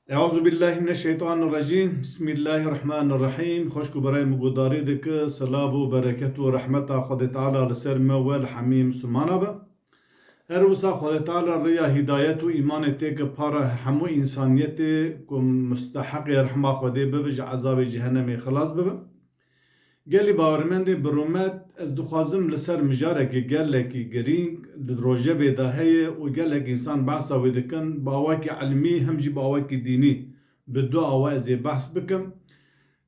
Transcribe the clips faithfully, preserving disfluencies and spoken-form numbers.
Euzu billahi mineşşeytanirracim. Bismillahirrahmanirrahim. Xweşk û berayê min guhdarî dike. Silav û bereket û rehmeta Xwedê Teala li ser me we li hemî Misilmana be. Her wisa Xwedê Teala rêya hîdayet û îmanê têke para hemû însaniyetê ku musteheqê rehma Xwedê bibe, ji ezabê cehennemê xilas bibe. Gelî bawermendê bi rûmet, ez dixwazim li ser mijarekî gelekî girîng di rojevê de heye û gelek însan behsa wê dikin, bi awakî ilmî hem jî bi awakî dînî, bi du awa ez ê behs bikim.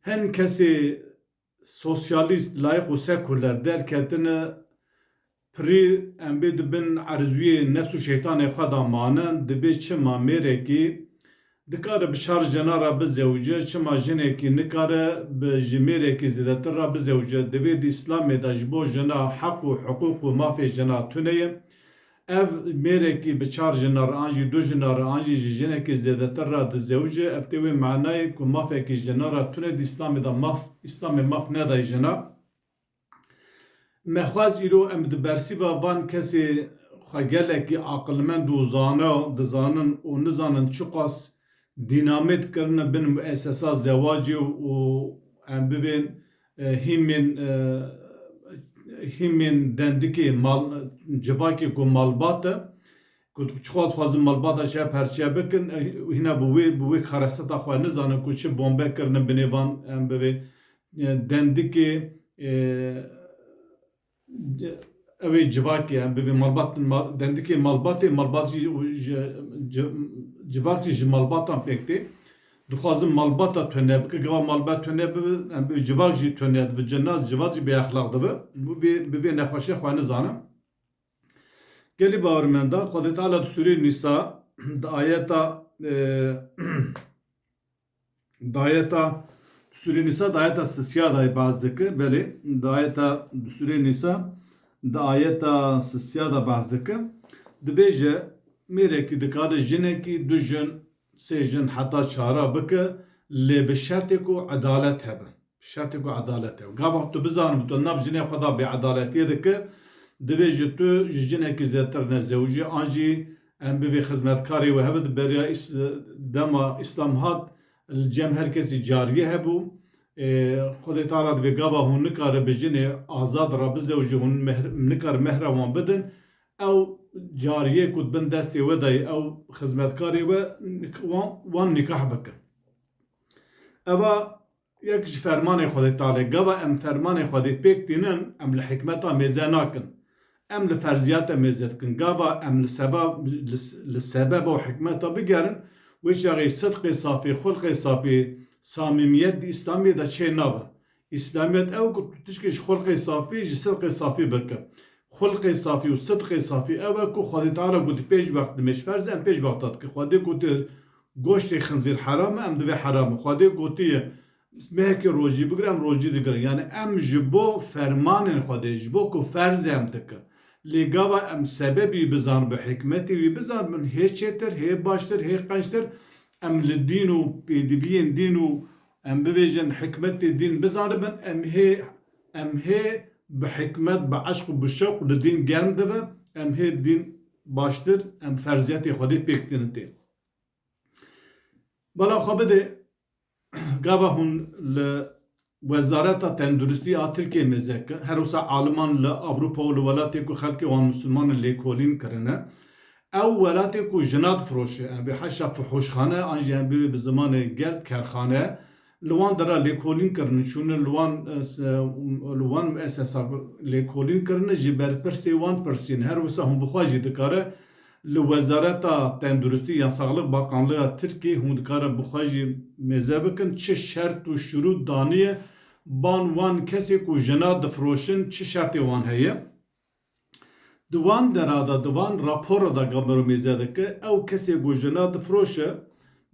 Hin kesê sosyalîst, layîq û sekuler derketine, pirî em bê di bin erzûyê nefs û şeytanê xwe de mane, dibê çima mêrekî dikare bi çar jina re bizewce, çima jinekî nikare bi ji mêrekî zêdetir re bizewce? Divê di Îslamê de ji bo jina heq û hiqûq û mafê jina tune ye. Ev mêrekî bi çar jina re an jî du jina re an jî ji jinekî zêdetir re dizewce, ev tê wê manayê ku mafekî jina re tune, di Îslamê de maf, Îslamê maf nedaye jina. Me xwest îro em di bersîva van kesê xwe gelekî aqilmend û zana dizanin û nizanin çiqas dînamêt kirine bin muesesa zewacê û em bivên, e, hîmên, e, hîmên dendikê mal, civakê ku malbat e, ku çiqas dixwazin malbata çi perçe bikin, e, hîna bi wê, bi wê kareseta xwe nizanin ku çi bombe kirine binê van, em bivê, e, dendikê, e, ew ê civakê, em bivê malbat, mal, dendikê malbatê, malbat jî, ji, ci, civak jî ji malbatan pêk tê. Dixwazin malbata tune bike, gava malbat tune bibe, em bivê civak jî tune dibe, cina, civak jî bêexlaq dibe. Bi vê, bi vê nexweşiya xwe nizanin. Gelî bawermenda, Xwedê Teala di Sûrê Nîsa, di ayeta, e, di ayeta, di Sûrê Nîsa, di ayeta sisiya de behs dike, belê, di ayeta, di Sûrê Nîsa, di ayeta sisiya de behs dike. Dibêje, mêrekî dikare jinekî, du jin, sê jin heta çara bike, lê bi şertê ku edalet hebe. Şertê ku edalet e. Gava tu bizanî tu nav jinê xwe de bêedaletiyê dike, divê ji tu ji jinekî zêdetir nezewicî, an jî em bivê xizmetkarê we hebe di beriya îs-, dema Îslam hat, li cem her kesî cariyê hebû. Ê, Xwedê Teala divê gava hûn nikare bi jinê azad re bizewicî, hûn mehr-, nikare mehra wan bidin. Ew cariyê ku di bin destê we de ye, ew xizmetkarê we, wan, wan nikah bike. Eva yek ji fermanê Xwedê Tealê. Gava em fermanê Xwedê pêk tînin, em li hikmeta mêze nakin. Em li ferziyata mêze dikin. Gava em li seba-, li, li sebeba û hikmeta bigerin, wê çaxê sidqê safî, xulqê safî, samîmiyet di Îslamê de çê nabe. Îslamiyet ew ku tu tişkê ji xulqê safî, ji sidqê safî bike. Xulqê safî û sidqê safî ew e ku Xwedê Teala gotî pênc wext nimêj ferz e, em pênc wexta dikin. Xwedê gotî goştê xinzîr heram e, em divê heram e. Xwedê gotiye mehekê rojî bigire, em rojî digirin. Yani em ji bo fermanên Xwedê, ji bo ku ferz e em dikin. Lê gava em sebebî bizan, bi hikmetê wî bizan, bin hê çêtir, hê baştir, hê qençtir, em li dîn û pêdiviyên dîn û em bivêjin hikmetê dîn bizanibin, em hê, em hê bi hikmet, bi eşq û bi şewq li dîn germ dibe, em hê dîn baştir, em ferziyetê Xwedê pêk tînin tê. Bala xwe bide, gava hûn li Wezareta Tenduristî a Tirkiyê mêze ki, her wisa aliman li Ewropa û li welatê ku xelkê wan misilman in lêkolîn kirine, ew welatê ku jina difiroşe, em bê heşa fuhuşxane, an jî em bê bi zimanê gel kerxane, li wan dera lêkolîn kirine, çûne li wan, e, se-, li wan muesesa lêkolîn kirine, ji berpirsê wan pirsîn. Her wisa hûn bi xwe jî dikare li Wezareta Tenduristî yan Sağlık Bakanlığı Tirkiyê hûn dikare bi xwe jî mêze bikin, çi şert û şurût daniye ban wan kesê ku jina difiroşin, çi şertê wan heye? Di wan dera de, di wan rapora de gamero mêze dike, ew kesê ku jina difiroşe,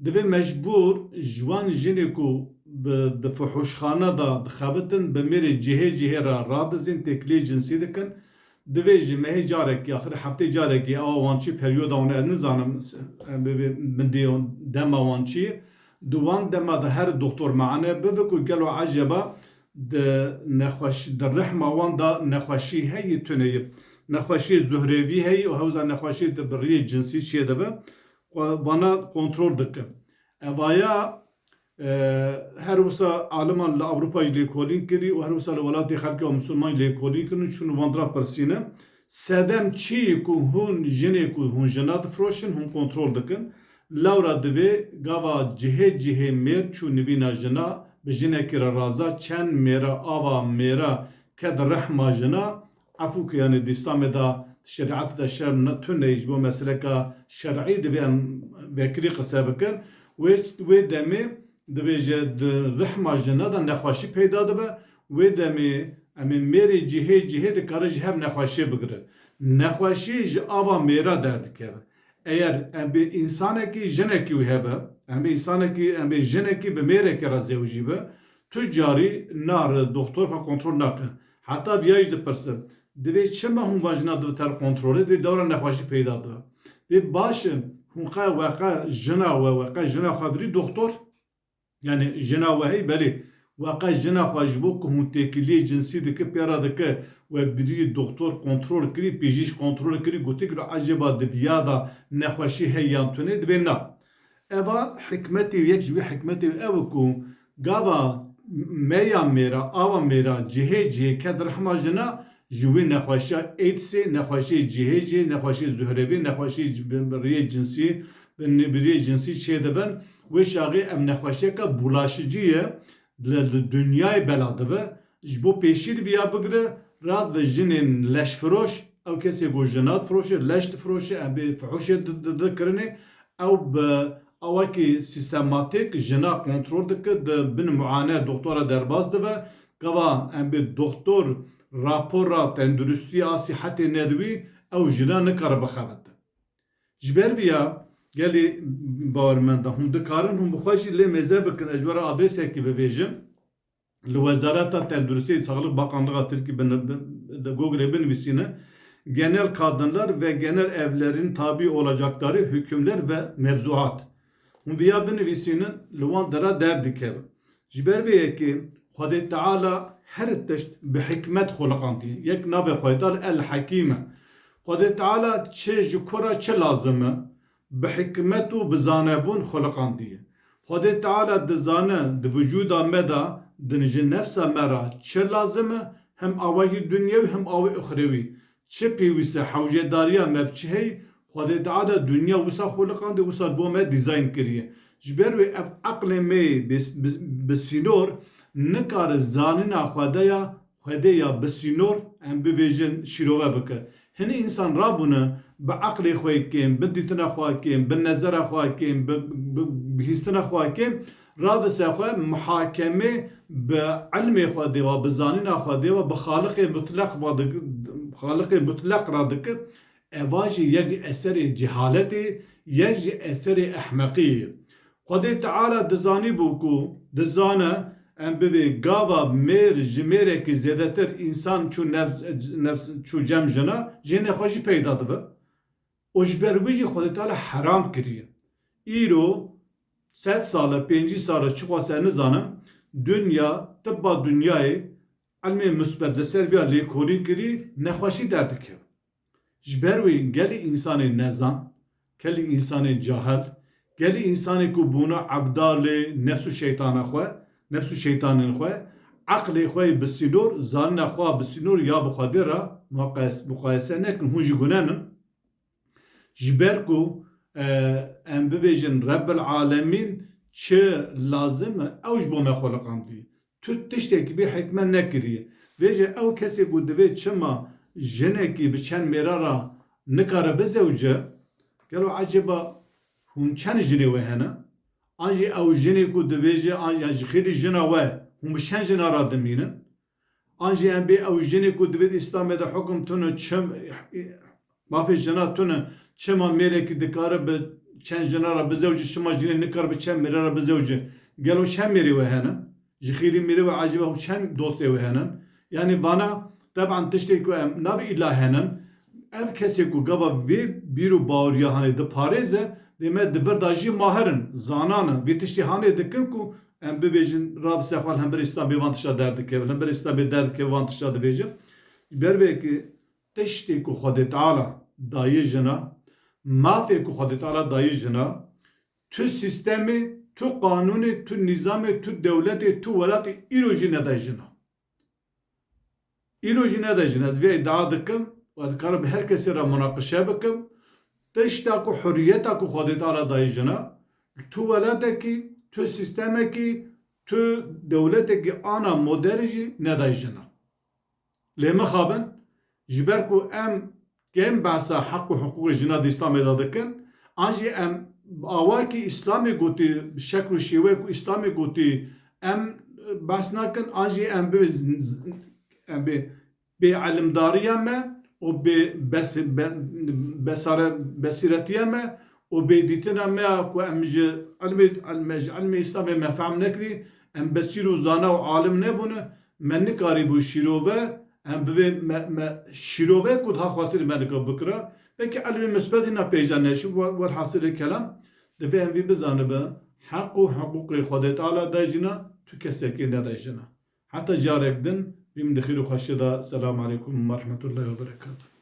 divê mecbûr ji wan jinê ku bi, di fuhuşxane de dixebitin, bi mêrê cihê cihê re radizin, têkiliyê cinsî dikin. Divê ji mehê carekî, axirê heftê carekî, ewa wan çi peryoda wan, ez nizanim, em bê, bê, bindê dema wan çi ye. Di wan dema de her doktor meane bibe ku gelo eceba di nexweş-, di rihma wan de nexweşî heye, tune ye. Nexweşiyê zuhrevî heye û hewza nexweşiyê di bi riyê cinsî çêdibe. Xwe vana kontrol dike. Evaya, e, her wisa aliman li Ewropa jî lêkolîn kirî û her wisa li welatê xelkê wa misilman jî lêkolîn kirin, çûn û van dira pirsîne. Sedem çi yê ku hûn jinê ku hûn jina difiroşin, hûn kontrol dikin. Lewra divê gava cihê cihê mêr çû nivîna jina, bi jinekî re raza çend mêra ava mêra ket rehma jina, efû ku yanî di Îslamê de, di şerîetê de şer ne tune, ji bo meseleka şer'î divê em vekirî qise bikin. Wê, wê demê divê ji di rehma jina de nexweşî peyda dibe. Wê demê em ê mêrê cihê cihê dikare ji hev nexweşiyê bigire. Nexweşî ji ava mêra derdikeve. Eger em bê însanekî, jinekî wî hebe, em bê însanekî, em bê jinekî bi mêrekî re zewicî be, tu carî nare, doxtor xwe kontrol nake. Heta viya jî dipirse, divê çima hûn van jina divite kontrolê, divê dewra nexweşî peyda dibe. Divê baş e, hûn qe we qe jina we, we qe jina xwe birî doxtor, yanî jina we heyî, belê, we qe jina xwe ji bo ku hûn têkiliyê cinsî dike, pê re dike, we birî doxtor kontrol kirî, pêjîş kontrol kirî, gotik lo ecêba di viya de nexweşî heye yan tune, divê na. Eva hikmetê wî, yek ji wî hikmetê wî ew e ku gava meya mêra, ava mêra cihê cihê ket rehma jina, ji wî nexweşiya AIDSê, nexweşiyê cihê cihê, nexweşiyê zuhrevî, nexweşiyê c-, bi, bi riyê cinsî, bi, bi riyê cinsî çêdibin. Wê çaxê ev nexweşiyeke bulaşicî ye, li, li dinyayê bela dibe. Ji bo pêşî li viya bigire, radibe jinên leşfiroş, ew kesê ku jina difiroşe, leş difiroşe, em bê fuhuşê di, di, di kirinê, ew bi awakî sîstematîk jina kontrol dike, di bin muane doktora derbas dibe. Gava em bê doktor rapora tenduristî a sîhetê nedibî, ew jina nikare bixebite. Ji ber vî ya gelî bawermenda hûn dikarin hûn bi xwe jî lê mêze bikin, ez ji we re adresekî bivêjim. Li Wezareta Tenduristiyê, Sağlık Bakanlığı Tirkî bin, bin, Google'ê binivîsîne, Genel Kadınlar ve Genel Evlerin Tabi Olacakları Hükümler ve Mevzuat. Hûn viya binivîsînin, li wan dera derdikeve. Ji ber vê yekê Xwedê Teala her tişt bi hikmet xuliqandiye. Yek navê Xwedê Teala El Hekîm e. Xwedê Teala çi ji ku re çi lazim e, bi hikmet û bi zanebûn xuliqandiye. Xwedê Teala dizane di vücuda me de, di ji nefsa me re çi lazim e, hem awayî dunyewî hem awê uxrewî. Çi pêwîst e, hewcedariya me bi çi heyî, Xwedê Teala dinya wisa xuliqandî, wisa bo me dîzayn kiriye. Ji ber wê ev eqlê me yê bi, bi, bi sînor nikare zanîna Xwedê ya, Xwedê ya bi sînor, em bivêjin, şîrove bike. Hinî însan rabûne bi eqlê xwe yê kêm, bi dîtina xwe kêm, bi nezera xwe kêm, bi, bi, bihîstina xwe kêm, radise xwe muhakemê bi ilmê xwe dêva, bi zanîna xwe dêva, bi Xaliqê Mutleq va dik-, Xaliqê Mutleq ra dike. Eva jî yek ji eserê cehaletê, yek ji eserê ehmeqiyê ye. Xwedê Teala dizanîbû ku, dizane, em bivê gava mêr ji mêrekî zêdetir însan çû nefs, nefs çû cem jina, jê nexweşî peyda dibe. Û ji ber wî jî Xwedê Teala heram kiriye. Îro sed sal e, pêncî sal e, çiqas e nizanim, dinya, tibba dinyayê, ilmê musbet li ser viya lêkolîn kirî, nexweşî derdikeve. Ji ber wê gelî însanê nezan, gelî însanê cahil, gelî însanê ku bûna evdalê nefs û şeytana xwe, nefs û şeytanên xwe, eqlê xwe yê bi sînor, zanîna xwe bi sînor ya bi Xwedê re muqayes-, muqayese nekin, hûn jî gunen in. Ji ber ku, e, em bibêjin Rebbil Alemîn çi lazim e, ew ji bo me xuliqandiye. Tu tiştekî bê hikmet nekiriye. Vêje ew kesê ku divê çima jinekî bi çend mêra re nikare bizewce, gelo ecêba hûn çend jinê we hene? An jî ew jinê ku divêje, an jî ji xêrî jina we, hûn bi çend jina re dimînin? An jî em bê ew jinê ku divê di Îslamê de hukum tune, çim, mafê jina tune, çima mêrekî dikare bi çend jina re bizewce, çima jinê nikare bi çend mêre re bizewce? Gelo çend mêrê we hene? Ji xêrî mêrê we ecêba çend dostê we hene? Yanî vana, teban tiştê ku em navê îla hene, ev kesê ku gava vê bîr û baweriya hanê diparêze, dê me di vir de jî mahir in, zanan in, vê tiştê hanê dikin ku em bibêjin, radise xwe li hember Îslamê van tişta derdikeve, li hember Îslamê derdikeve van tişta dibêjin. Ji ber vê yekê tiştê ku Xwedê Teala dayê jina, mafê ku Xwedê Teala dayê jina, tu sîstemê tu qanûnê, tu nîzamê, tu dewletê, tu welatê îro jî nede jina. Îro jî nede jina. Ez vê îdia dikim û ez dikarim bi her kesê re munaqişe bikim. Tişta ku huriyeta ku Xwedê Teala dayî jina, tu welatekî, tu sîstemekî, tu dewletekî ana modern jî nedayî jina. Lê mixabin, ji ber ku em kêm behsa heq û hiqûqê jina di Îslamê de dikin, an jî em bi awakî Îslamê gotî, bi şekl û şêweyê ku Îslamê gotî, em behs nakin, an jî em bi, em bi bê elimdariya me û bê bes-, be-, besare-, besîretiya me û bê dîtina me ya ku em ji ilmê, ilme, ji ilmê Îslamê me fehm nekirî, em besîr û zana û alim nebûne, me nikarîbû şîrove, em bivê me, me şîrove ku diha xwestirî me nika bikira, belkî ilmê misbetî na pêca neşî, we-, welhasilê kelam, divê em vî bizanibe, heq û hiqûqê Xwedê Teala dayî jina, tu kesekê nedayî jina. Heta carek din, vî min di xêr û xweşiyê de. Selamu aleykum ve rahmetullahi ve berekatuhu.